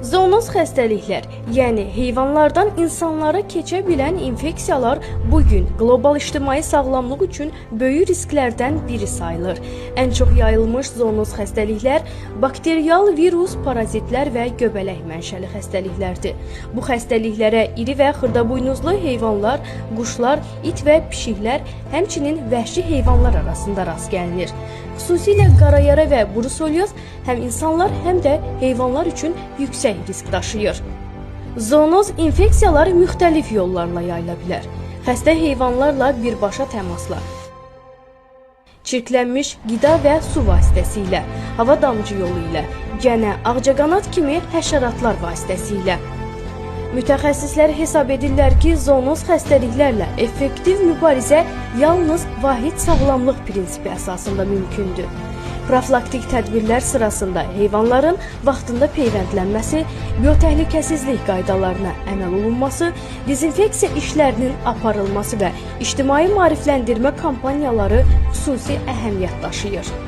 Zoonoz xəstəliklər, yəni heyvanlardan insanlara keçə bilən infeksiyalar bu gün qlobal ictimai sağlamlıq üçün böyük risklərdən biri sayılır. Ən çox yayılmış zoonoz xəstəliklər bakterial, virus, parazitlər və göbələk mənşəli xəstəliklərdir. Bu xəstəliklərə iri və xırdabuynuzlu heyvanlar, quşlar, it və pişiklər, həmçinin vəhşi heyvanlar arasında rast gəlinir. Xüsusilə qarayara və bruselyoz həm insanlar, həm də heyvanlar üçün yüksək risk daşıyır. Zoonoz infeksiyalar müxtəlif yollarla yayıla bilər. Xəstə heyvanlarla birbaşa təmasla, çirklənmiş qida və su vasitəsilə, hava damcı yolu ilə, gənə, ağcaqanad kimi həşəratlar vasitəsilə. Mütəxəssislər hesab edirlər ki, zoonoz xəstəliklərlə effektiv mübarizə yalnız vahid sağlamlıq prinsipi əsasında mümkündür. Profilaktik tədbirlər sırasında heyvanların vaxtında peyvəndlənməsi, biotəhlükəsizlik qaydalarına əməl olunması, dezinfeksiya işlərinin aparılması və ictimai maarifləndirmə kampaniyaları xüsusi əhəmiyyət daşıyır.